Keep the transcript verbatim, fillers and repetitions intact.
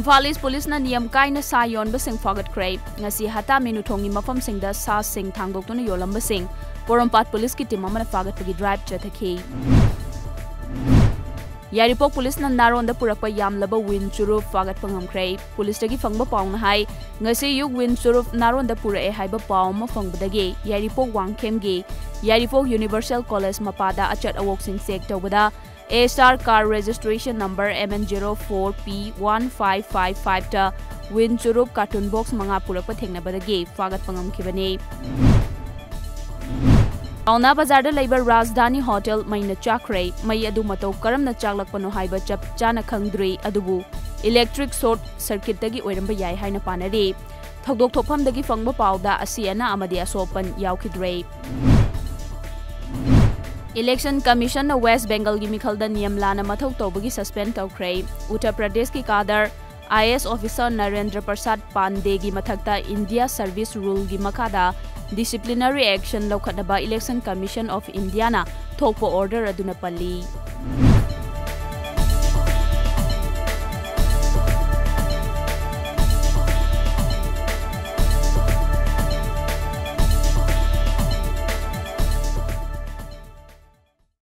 ꯏꯝꯐꯥꯜ ꯏꯁ ꯄꯨꯂꯤꯁꯅ ꯅꯤꯌꯝ ꯀꯥꯏꯅ ꯁꯥ ꯌꯣꯟꯕꯁꯤꯡ ꯐꯥꯒꯠꯈ꯭ꯔꯦ꯫ ꯉꯁꯤ ꯍꯇꯥ ꯃꯤꯅꯨꯊꯣꯡꯒꯤ ꯃꯐꯝꯁꯤꯡꯗ ꯁꯥꯁꯤꯡ ꯊꯥꯡꯗꯣꯛꯇꯨꯅ ꯌꯣꯜꯂꯝꯕꯁꯤꯡ ꯄꯣꯔꯣꯝꯄꯥꯠ ꯄꯨꯂꯤꯁꯀꯤ ꯇꯤꯝ ꯑꯃꯅ ꯐꯥꯒꯠꯄꯒꯤ ꯗ꯭ꯔꯥꯏꯚ ꯆꯠꯊꯈꯤ꯫ ꯌꯥꯏꯔꯤꯄꯣꯛ ꯄꯨꯂꯤꯁꯅ ꯅꯥꯔꯣꯟꯗ ꯄꯨꯔꯛꯄ ꯌꯥꯝꯂꯕ ꯋꯤꯟ ꯆꯨꯔꯨꯞ ꯐꯥꯒꯠꯄ ꯉꯝꯈ꯭ꯔꯦ꯫ ꯄꯨꯂꯤꯁꯇꯒꯤ ꯐꯪꯕ ꯄꯥꯎꯅ ꯍꯥꯏ, ꯉꯁꯤ ꯑꯌꯨꯛ ꯋꯤꯟ ꯆꯨꯔꯨꯞ ꯅꯥꯔꯣꯟꯗ ꯄꯨꯔꯛꯑꯦ ꯍꯥꯏꯕ ꯄꯥꯎ ꯑꯃ ꯐꯪꯕꯗꯒꯤ ꯌꯥꯏꯔꯤꯄꯣꯛ ꯋꯥꯡꯈꯦꯝꯒꯤ ꯌꯥꯏꯔꯤꯄꯣꯛ ꯌꯨꯅꯤꯚꯔꯁꯦꯜ ꯀꯣꯂꯦꯖ ꯃꯄꯥꯗ ꯑꯆꯠ ꯑꯋꯣꯛꯁꯤꯡ ꯆꯦꯛ ꯇꯧꯕꯗ, ASR car registration number MN zero four P one five five five ꯇ ꯋꯤꯟ ꯆꯨꯔꯨꯞ ꯀꯥꯔꯇꯨꯟ ꯕꯣꯛꯁ ꯃꯉꯥ ꯄꯨꯔꯛꯄ ꯊꯦꯡꯅꯕꯗꯒꯤ ꯐꯥꯒꯠꯄ ꯉꯝꯈꯤꯕꯅꯤ꯫ ꯄꯥꯎꯅꯥ ꯕꯖꯥꯔꯗ ꯂꯩꯕ ꯔꯥꯖꯙꯥꯅꯤ ꯍꯣꯇꯦꯜ ꯃꯩꯅ ꯆꯥꯛꯈ꯭ꯔꯦ꯫ ꯃꯩ ꯑꯗꯨ ꯃꯇꯧ ꯀꯔꯝꯅ ꯆꯥꯛꯂꯛꯄꯅꯣ ꯍꯥꯏꯕ ꯆꯞ ꯆꯥꯅ ꯈꯪꯗ꯭ꯔꯤ, ꯑꯗꯨꯕꯨ ꯏꯂꯦꯛꯇ꯭ꯔꯤꯛ ꯁꯣꯔꯠ ꯁꯔꯀꯤꯠꯇꯒꯤ ꯑꯣꯏꯔꯝꯕ ꯌꯥꯏ ꯍꯥꯏꯅ ꯄꯥꯅꯔꯤ꯫ ꯊꯧꯗꯣꯛ ꯊꯣꯛꯐꯝꯗꯒꯤ ꯐꯪꯕ ꯄꯥꯎꯗ ꯑꯁꯤ ꯑꯅꯥ ꯑꯃꯗꯤ ꯑꯁꯣꯛ ꯑꯄꯟ ꯌꯥꯎꯈꯤꯗ꯭ꯔꯦ꯫ ꯏꯂꯦꯛꯁꯟ ꯀꯃꯤꯁꯟꯅ ꯋꯦꯁ ꯕꯦꯡꯒꯜꯒꯤ ꯃꯤꯈꯜꯗ ꯅꯤꯌꯝ ꯂꯥꯟꯅ ꯃꯊꯧ ꯇꯧꯕꯒꯤ ꯁꯁꯄꯦꯟ ꯇꯧꯈ꯭ꯔꯦ꯫ ꯎꯠꯇꯔ ꯄ꯭ꯔꯗꯦꯁꯀꯤ ꯀꯥꯗꯔ IAS officer ꯅꯔꯦꯟꯗ꯭ꯔ ꯄ꯭ꯔꯁꯥꯗ ꯄꯥꯟꯗꯦꯒꯤ ꯃꯊꯛꯇ ꯏꯟꯗꯤꯌꯥ ꯁꯔꯚꯤꯁ ꯔꯨꯜꯒꯤ ꯃꯈꯥꯗ disciplinary action ꯂꯧꯈꯠꯅꯕ Election Commission of Indiaꯅ ꯊꯣꯛꯄ order ꯑꯗꯨꯅ ꯄꯜꯂꯤ꯫